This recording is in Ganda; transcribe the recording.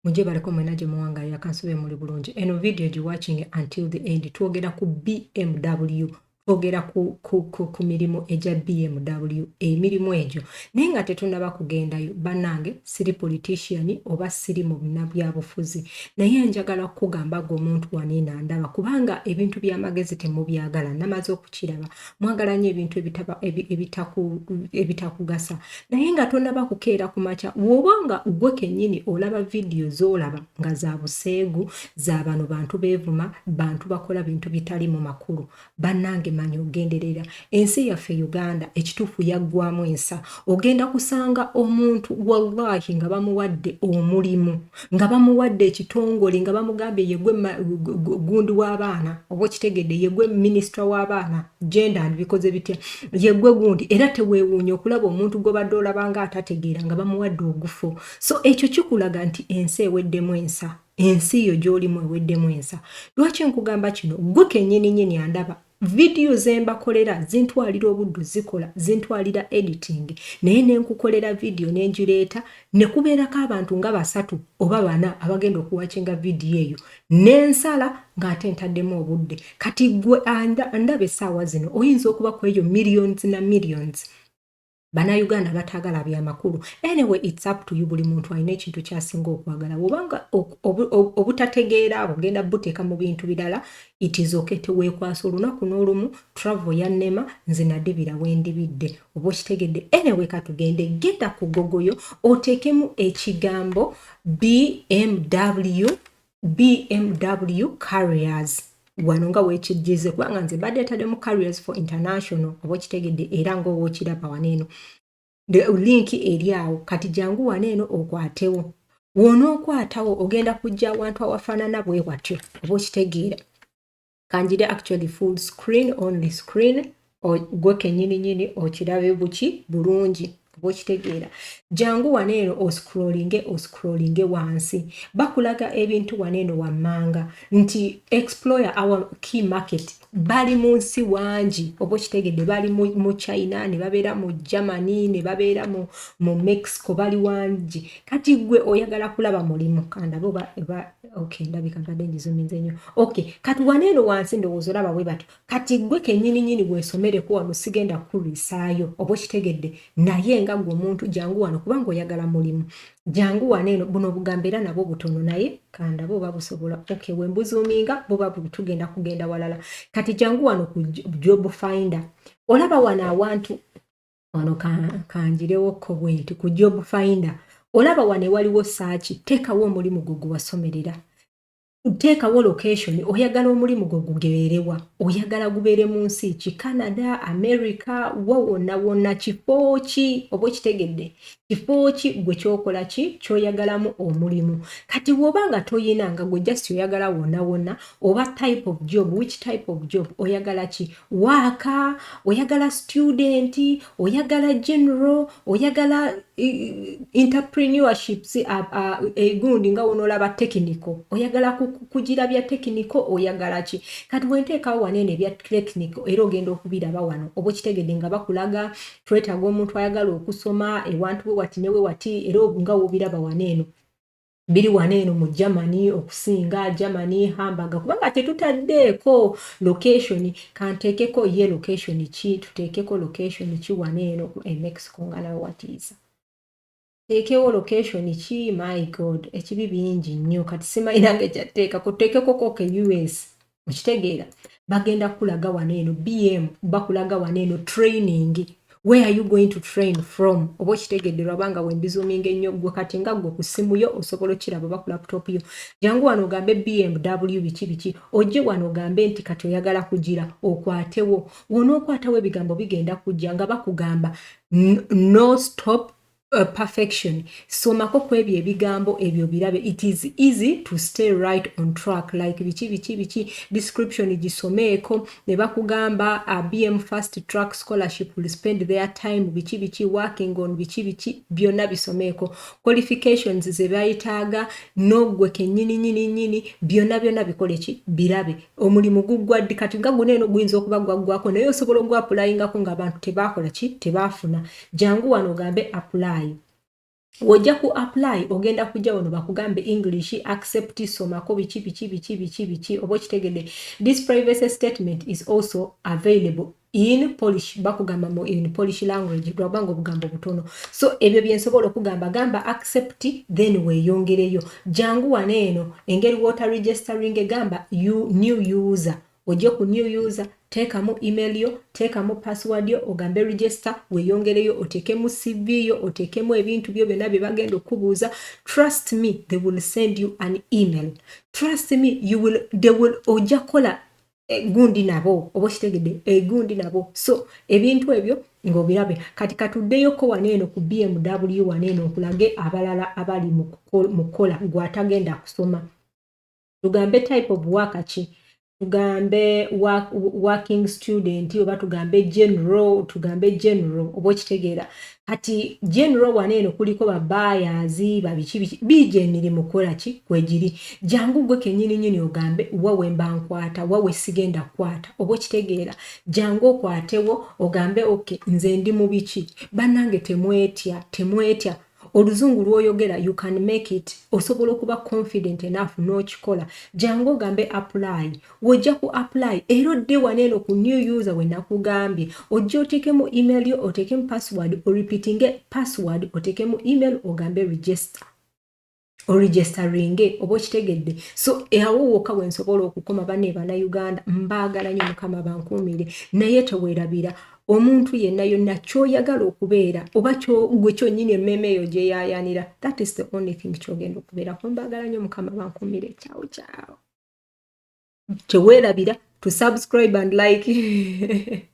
Mujje baleko mwena gye muwangalira, kansube muli bulungi. Eno video giwatching until the end. Twogera ku BMW, twogera ku mirimu egya BMW, emirimu egyo. Naye nga tetunaba kugendayo, bannange, siri politician oba siri mu byabufuzi, naye njagala kukugamba gwe omuntu waniina ndaba, kubanga ebintu by'amagezi temubyagala. Namaze okukiraba, mwagala nnyo ebintu ebitakugasa. Naye nga tonaba kukeera ku makya, bw'oba nga gwe kennyini olaba vidiyo z'olaba nga za buseegu, za bano bantu beevuma, bantu bakola bintu bitali mu makulu, bannange, manya ogenderera. Ensi yaffe Uganda ekituufu yaggwamu ensa. Ogenda kusanga omuntu, wallahi, nga bamuwadde omulimu, nga bamuwadde ekitongole, nga bamugambye yegwe gundi w'abaana, oba okitegedde, yegwe minisita w'abaana, gender, bikoze bitya, yegwe gundi. Era teweewuunya okulaba omuntu gw'obadde olaba nga atategeera nga bamuwadde ogufo. So ekyo kikulaga nti ensi eweddemu ensa, ensi yo gy'olimu eweddemu ensa. Lwaki nkugamba kino? Gwe kennyini nyini andaba, vidiyo ze mbakolera zintwalira obudde, zikola, zintwalira editing, naye ne nkukolera vidiyo ne ngireeta ne kubeerako abantu nga basatu oba bana abagenda okuwatchinga vidiyo eyo, n'ensala ng'ate ntaddemu obudde. Kati gwe ndaba essaawa zino oyinza okuba ku eyo millions na millions Bannayuganda bataagala byamakulu. Anyway, it's up to you. Buli muntu alina ekintu kyasinga okwagala. Bwobanga obutategeera bugenda buteeka mu bintu birala, it is okay, teweekwasa. Olunaku n'olumu travel yannema, nze nadibira wendibidde, oba okitegedde. Anyway, katugende. Genda ku Google yo, oteekemu ekigambo BMW, BMW careers wano nga weekijjize, kubanga nze mbadde etaddemu careers for international, oba okitegedde. Era nga oba okiraba wano eno link eri awo. Kati jangu wano eno okwatewo. Wonookwatawo, ogenda kujja awantu awafaanana bwe watyo, oba okitegeera. Kanjire actually full screen, only screen, gwe kennyini nyini okirabe buki bulungi, oba okitegeera. Jangu wano eno oscrollinge, oscrollinge wansi, bakulaga ebintu wano eno wammanga nti "Explore our key market". Bali mu nsi wangi, oba okitegedde, bali mu China, ne babeera mu Germany, ne babeera mu Mexico, bali wangi. Kati gwe oyagala kulaba mulimu, kandabe oba okay, ndabika mbadde ngizoominze nnyo. Okay, kati wano eno wansi ndowooza olaba bwe batyo. Kati gwe kennyini nyini weesomereko wano, sigenda kukulwisaayo, oba okitegedde. Naye nga gwe omuntu jangu wano kubanga oyagala mulimu, jangu wano eno. Buno obugambo era nabwo butono, naye kandabe oba busobola. Okay, we mbuzoominga buba tugenda kugenda walala. Kati jangu wano ku job finder. Olaba wano awantu wano, kanjirewokko bwe nti ku job finder. Olaba wano ewaliwo search, teekawo omulimu gwo gwe wasomerera, teekawo location oyagala omulimu gwo gubeerewa, oyagala gubeere mu nsi ki, Canada, America, wa wonna wonna, kifo ki, oba okitegedde, kifo ki gwe kyokola ki kyoyagalamu omulimu. Kati bw'oba nga toyina, nga gwe just oyagala wonna wonna, oba type of job, which type of job oyagala, ki waaka oyagala, student oyagala, general oyagala, entrepreneurships, egundi nga wonoolaba technical, oyagala kugira bya technical, oyagala ki. Kati bwenteekawo waneeno ebya technical, era ogenda okubiraba wano, oba okitegedde, nga bakulaga twetaaga omuntu ayagala okusoma ewantu we wati newe wati. Era nga wobiraba waneeno, biri wano eno mu Germany, okusinga Germany, Hamburg, kubanga tetutaddeeko location. Kanteekeko ye location ki, tuteekeko location ki wano eno e Mexico, nga nawe watiisa, teekewo location ki. My God, ekibi bingi nnyo. Kati simanyi nange kyatteekako, tuteekeko koke US, okitegeera. Bagenda kulaga wano eno BM, bakulaga wano eno training, where are you going to train from, oba okitegedde. Lwabanga wembizoominga ennyo, gwe kati nga gwe ku ssimu yo osobola okiraba oba ku laptop yo. Jangu wano ogambe BMW biki biki, ojje wano ogambe nti kati oyagala kugira okwatewo. Wonookwatawo, ebigambo bigenda kujja nga bakugamba "No stop perfection". Somako ku ebyo ebigambo ebyo birabe. "It is easy to stay right on track", like biki biki biki, description gisomeeko. Ne bakugamba "BM fast track scholarship will spend their time" biki biki, "working on" biki biki, byonna bisomeeko. Qualifications ze bayitaaga noggwe kennyini nyini nyini, byonna byonna bikole ki, birabe. Omulimu guggwa ddi? Kati nga guno eno guyinza okuba gwaggwako, naye osobola ogwapplyingako ng'abantu tebakola ki, tebaafuna. Jangu wano ogambe apply. Wojja ku apply, ogenda kujja wano bakugambe English, accept, somako biki biki biki biki biki, oba okitegedde. This privacy statement is also available in Polish, bakugamba mu in Polish language, lwabanga obugambo butono. So ebyo byensobola okugamba. Gamba accept, then weeyongereyo. Jangu wano eno engeri wota registering, gamba you new user. Ojje ku new user, teekamu email yo, teekamu password yo, ogambe register, weeyongereyo, oteekemu CV yo, oteekemu ebintu byo byonna bye bagenda okubuuza. Trust me, they will send you an email. Trust me, you will, they will, ojja kukola egundi nabo, oba okitegedde, egundi nabo. So ebintu ebyo ng'obirabe. Kati katuddeyoko wano eno ku BMW, wano eno nkulage abalala abali mu kukola. Gw'atagenda kusoma, tugambe type of work ki? Tugambe working student oba tugambe general? Tugambe general, oba okitegeera. Kati general wano eno kuliko ba buyers, babiki biki, biija emirimu kukola ki kwegiri. Jangu gwe kennyini nyini ogambe wawe mba nkwata, wawe sigenda kukwata, oba okitegeera. Jangu okwatewo, ogambe okay, nze ndi mu biki. Bannange, temwetya, temwetya. Oluzungu lw'oyogera, you can make it. Osobola okuba confident enough n'okikola. Jangu ogambe apply. Wojja ku apply era odde wano eno ku new user we nakugambye, ojja oteekemu email yo, oteekemu password, orepeatinge password, oteekemu email, ogambe register, oregisteringe, oba okitegedde. So awo wokka we nsobola okukoma. Banne Bannayuganda, mbaagala nnyo, Mukama bankuumire. Naye teweerabira, omuntu yenna yonna kyoyagala okubeera oba gwe kyonnyini emmeeme eyo gyeyayanira, that is the only thing kyogenda okubeerako. Mbaagala nnyo, Mukama bankuumire. Kyawo kyawo. Teweerabira to subscribe and like.